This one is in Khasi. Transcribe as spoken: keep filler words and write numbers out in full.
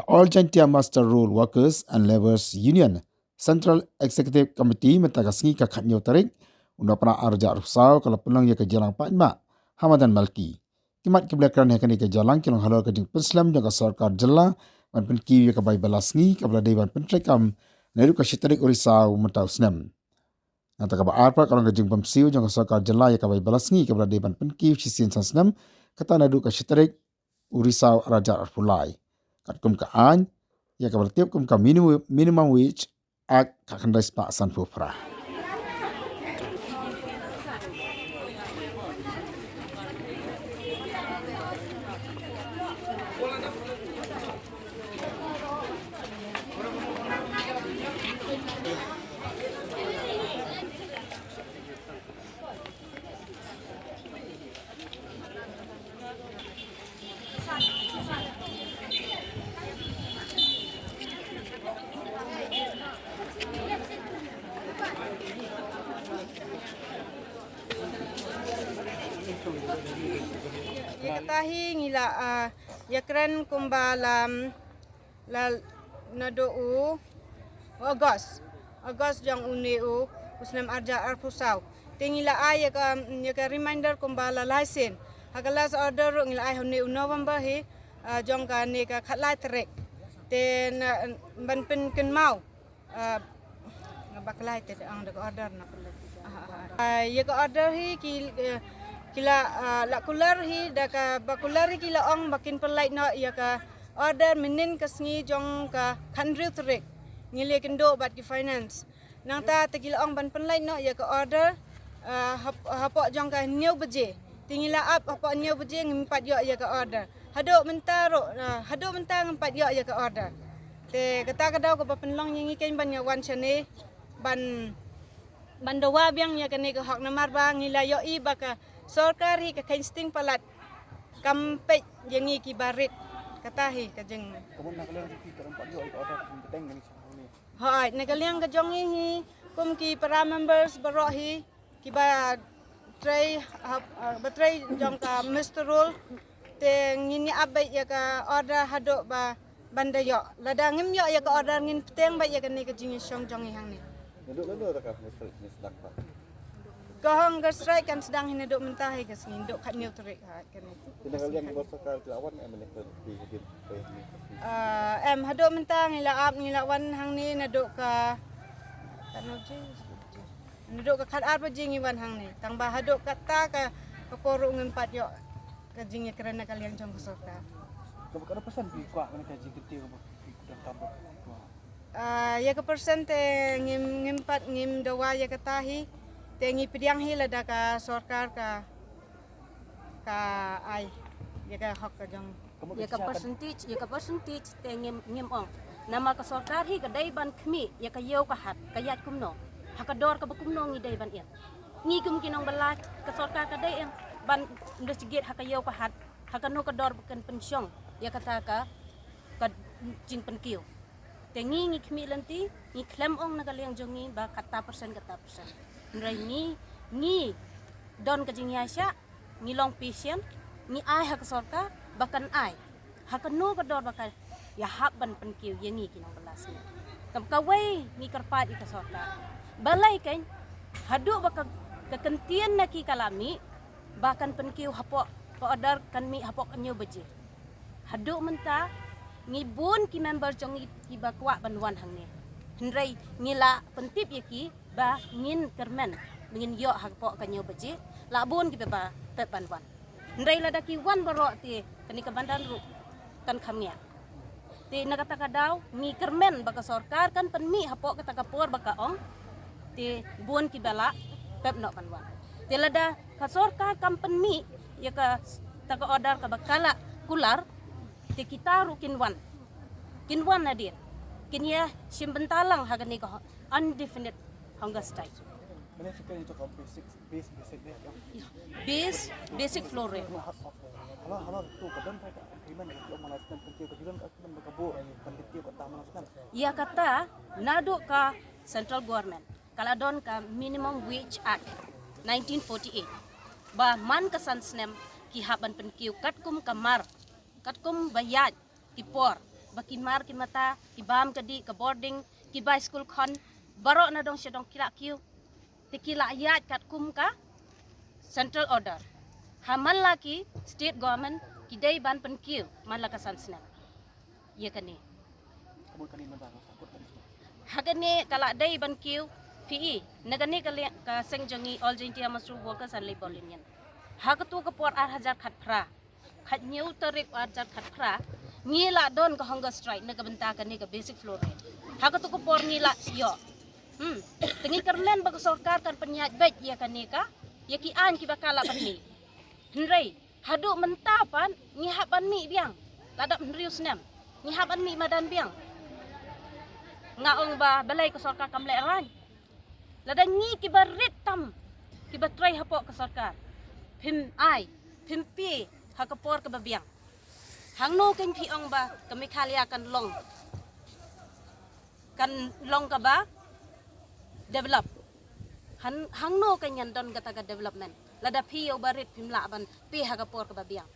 All Jaintia Master Roll Workers and Labourers Union Central Executive Committee mynta ka sngi ka khatnïew tarik u Nohprah arhajar arphew saw ka la pynlong ïa ka jingïalang paidbah ha madan Malki. Ki mat kiba la kren ha kane ka jingïalang ki long halor ka jingpynslem jong ka sorkar jylla ban pynkiew ïa ka bai bylla sngi kaba la dei ban pyntreikam naduh ka shi tarik u Risaw mynta u snem. Nangta kaba ar pat ka long ka jingbymsiew jong ka sorkar jylla ïa ka bai bylla sngi kaba la dei ban pynkiew shisien san snem, kata naduh ka shi tarik u Risaw arhajar arphew lai. Katkum ka aiñ ïa kaba la tip kum ka Minimum, Minimum Wage Act, ka khyndai spah sanphew phra. Ïa kata hi ngi la, ah, ïa kren kumba la, la naduh u August. August jong une u, u snem arhajar arphew saw. Te ngi la ai ïa ka, ïa ka reminder kumba la lai sien. Ha ka last order ruh ngi la ai ha une u November hi, ah, jong kane ka khatlai tarik. Te na ban pynkynmaw, ah, nga bakla te ong da ka order na pynlait. Ah, ah, ah. Ah, ïa ka order hi ki, eh, ki la, ah, la kular hi da kaba kular hi ki la ong ba kin pynlait noh ïa ka order mynhynnin ka sngi jong ka khathynriew tarik. Ngi la ïakynduh bad ki finance. Nangta te ki la ong ban pynlait noh ïa ka order, ah, hap-, hapoh jong ka hynñiew baje. Te ngi la ap hapoh hynñiew baje ngim pat ïoh ïa ka order. Haduh mynta ruh, ah, haduh mynta ngim pat ïoh ïa ka order. Te kata ka daw kaba pynlong ïa ngi keiñ ban ïa wan shane ban, ban dawa biang ïa kane ka hok namar ba ngi la ïohi ba ka sorkar hi ka kheiñ sting palat kam peit ïa ngi kiba rit. Kata hi ka jing. Ka mon na ka liang jong phi ka ram pat ïoh ïa ka order ka jingpynteng ïa ngi sha hangne. Hooid, na ka liang ka jong ngi hi kum ki para members baroh hi kiba trei, hap-, ah, ba trei jong ka muster roll. Te ngin ïa ap beit ïa ka order haduh ba ban da ïoh. Lada ngim ïoh ïa ka order ngin bteng beit ïa kane ka jingïashong jong ngi hangne. Naduh katno tarik ka strike kan sdang pat? Ka hong ka strike kan sdang hi naduh mynta hi ka sngi, naduh khatñiew tarik ha kane. Te na ka liang ba sorkar ki la wan em ne ka pi hadien pa hi? Ah, em, haduh mynta ngi la ap, ngi la wan hangne naduh ka, katno baje? Naduh ka khatar baje ngi wan hangne. Tang ba haduh kata ka, ka por ruh ngim pat ïoh ka jingïakren na ka liang jong ka sorkar. Kaba katno percent phi kwah kane ka jingkyntiew kaba phi donkam ba phi kwah? Ah, ïa ka percent te ngim, ngim pat, ngim dawa ïa kata hi. Te ngi pdiang hi lada ka sorkar ka, ka ai ïa ka hok ka jong. Ïa ka percentage, ïa ka percentage te ngim, ngim ong. Namar ka sorkar hi ka dei ban khmih ïa ka ïew ka hat, ka ïaid kumno. Ha ka dor kaba kumno ngi dei ban ïeng. Ngi kum ki nongbylla, ka sorkar ka dei ïeng ban investigate ha ka ïew ka hat, ha kano ka dor ba kan pynshong ïa kata ka, ka jingpynkiew. Te ngi, ngi khmih lynti, ngi khlem ong na ka liang jong ngi ba kata percent, kata percent. Hynrei ngi, ngi don ka jingïaishah, ngi long patient, ngi ai ha ka sorkar ba kan ai ha kano ka dor ba ka ïahap ban pynkiew ïa ngi ki nongbylla sniew. Kam kawei ngi kyrpad ïa ka sorkar. Balei keiñ haduh ba ka, ka kyntien na ki ka la mih ba kan pynkiew hapoh, ka order kan mih hapoh hynñiew baje. Haduh mynta ngi bun ki member jong ngi kiba kwah ban wan hangne. Hynrei ngi la pyntip ïa ki ba ngin kyrmen, ba ngin ïoh hapoh ka hynñiew baje, la bun kiba ba pep ban wan. Hynrei lada ki wan baroh te kane ka madan ruh kan kham ngiah. Te na kata ka daw ngi kyrmen ba ka sorkar kan pynmih hapoh kata ka por ba ka ong. Te bun kiba la pep noh ban wan. Te lada ka sorkar kam pynmih ïa kata ka order kaba ka la kular, te kita ruh kin wan. Kin wan nadien. Kin ïa shim bynta lang ha kane ka undefined hunger strike. Kane sa kane ka basic, base basic rate, ya. Ya. Base, basic floor rate. Hala, hala, tu ka don ka agreement ka management, ka don ka agreement ka bu, kan dikti ka ta management. Ïa kata naduh ka central government ka la don ka Minimum Wage Act nineteen forty-eight. Ba man ka san snem ki hap ban pynkiew katkum ka mar, katkum ba ïaid ki por Ba ki mar ki mata, ki bam ka dih, ka boarding, ki bai skul khon, baroh na dong sha dong ki la kiew. Te ki la ïaid katkum ka central order. Ha man la ki state government ki dei ban pynkiew man la ka san snem. Ïa kane. Ha kane ka la dei ban kiew phi i. Na kane ka liang ka seng jong ngi All Jaintia Muster Workers and Labour Union. Ha katu ka por ar hajar khatphra, khathynñiew tarik ar hajar khatphra, ngi la don ka hunger strike na ka bynta kane ka basic floor rate. Ha katu ka por ngi la ïoh. Hmm. Te ngi kyrmen ba ka sorkar kan pynïaid beit ïa kane ka, ïa ki aiñ kiba ka la pynmih. Hynrei haduh mynta pat ngi hap ban mih biang. La dap hynriew snem ngi hap ban mih madan biang. Nga ong ba balei ka sorkar kam lehraiñ. Lada ngi kiba rit tam, kiba trei hapoh ka sorkar, phim ai, phim pie ha ka por kaba biang, hangno kan phi ong ba ka Meghalaya kan long, kan long kaba develop? Han, hangno kan ïan don kata ka development lada phi ïa uba rit phim lah ban pie ha ka por kaba biang?